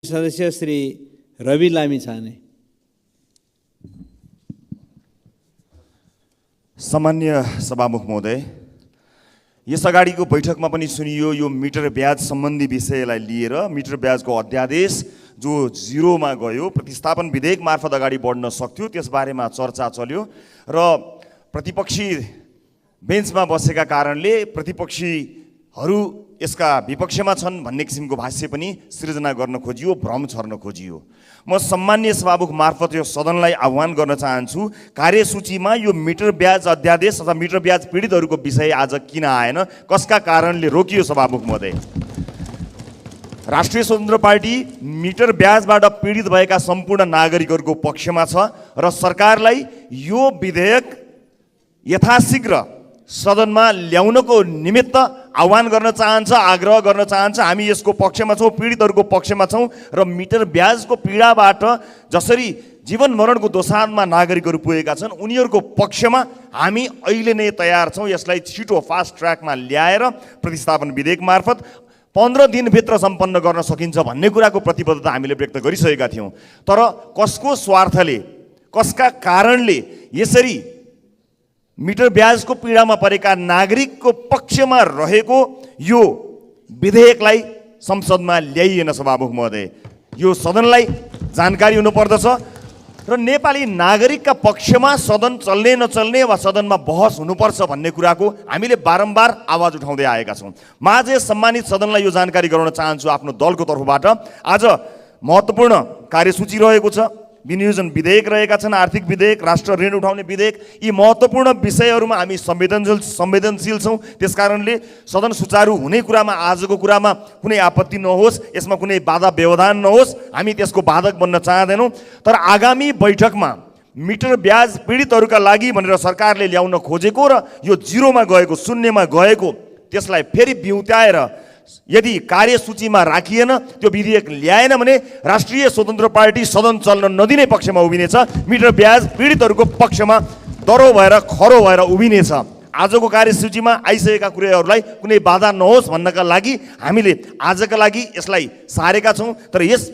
सदस्य श्री रवि लामिछाने। सामान्य सभामुख महोदय, यस अगाडिको बैठकमा पनि सुनियो यो मिटर ब्याज सम्बन्धी विषयलाई लिएर मिटर ब्याजको अध्यादेश जो जिरोमा गयो, प्रतिस्थापन विधेयक मार्फत अगाडि बढ्न सक्थ्यो, त्यसबारेमा चर्चा चल्यो र प्रतिपक्षी बेन्चमा बसेका कारणले प्रतिपक्षीहरू यसका विपक्षमा छन् भन्ने किसिमको भाष्य पनि सृजना गर्न खोजियो, भ्रम छर्न खोजियो। म सम्मान्य सभामुख मार्फत यो सदनलाई आह्वान गर्न चाहन्छु, कार्यसूचीमा यो मिटर ब्याज अध्यादेश अथवा मिटर ब्याज पीडितहरूको विषय आज किन आएन, कसका कारणले रोकियो? सभामुख महोदय, राष्ट्रिय स्वतन्त्र पार्टी मिटर ब्याजबाट पीडित भएका सम्पूर्ण नागरिकहरूको पक्षमा छ र सरकारलाई यो विधेयक यथाशीघ्र सदनमा ल्याउनको निमित्त आह्वान गर्न चाहन्छ, आग्रह गर्न चाहन्छ। हामी यसको पक्षमा छौँ, पीडितहरूको पक्षमा छौँ र मिटर ब्याजको पीडाबाट जसरी जीवन मरणको दोसाँधमा नागरिकहरू पुगेका छन् उनीहरूको पक्षमा हामी अहिले नै तयार छौँ। यसलाई छिटो फास्ट ट्र्याकमा ल्याएर प्रतिस्थापन विधेयक मार्फत 15 दिनभित्र सम्पन्न गर्न सकिन्छ भन्ने कुराको प्रतिबद्धता हामीले व्यक्त गरिसकेका थियौँ। तर कसको स्वार्थले, कसका कारणले यसरी मिटर ब्याजको पीडामा परेका नागरिकको पक्षमा रहेको यो विधेयकलाई संसदमा ल्याइएन? सभामुख महोदय, यो सदनलाई जानकारी हुनुपर्दछ र नेपाली नागरिकका पक्षमा सदन चल्ने नचल्ने वा सदनमा बहस हुनुपर्छ भन्ने कुराको हामीले बारम्बार आवाज उठाउँदै आएका छौँ। म आज सम्मानित सदनलाई यो जानकारी गराउन चाहन्छु आफ्नो दलको तर्फबाट। आज महत्त्वपूर्ण कार्यसूची रहेको छ, विनियोजन विधेयक रहेका छन्, आर्थिक विधेयक, राष्ट्र ऋण उठाउने विधेयक। यी महत्त्वपूर्ण विषयहरूमा हामी संवेदनशील छौँ। त्यसकारणले सदन सुचारू हुने कुरामा, आजको कुरामा कुनै आपत्ति नहोस्, यसमा कुनै बाधा व्यवधान नहोस्, हामी त्यसको बाधक बन्न चाहँदैनौँ। तर आगामी बैठकमा मिटर ब्याज पीडितहरूका लागि भनेर सरकारले ल्याउन खोजेको र यो जिरोमा गएको, शून्यमा गएको, त्यसलाई फेरि बिउत्याएर यदि कार्यसूचीमा राखिएन, त्यो विधेयक ल्याएन भने राष्ट्रिय स्वतन्त्र पार्टी सदन चल्न नदिने पक्षमा उभिनेछ, मिटर ब्याज पीडितहरूको पक्षमा दरो भएर खरो भएर उभिनेछ। आजको कार्यसूचीमा आइसकेका कुराहरूलाई कुनै बाधा नहोस् भन्नका लागि हामीले आजका लागि यसलाई सारेका छौँ। तर यस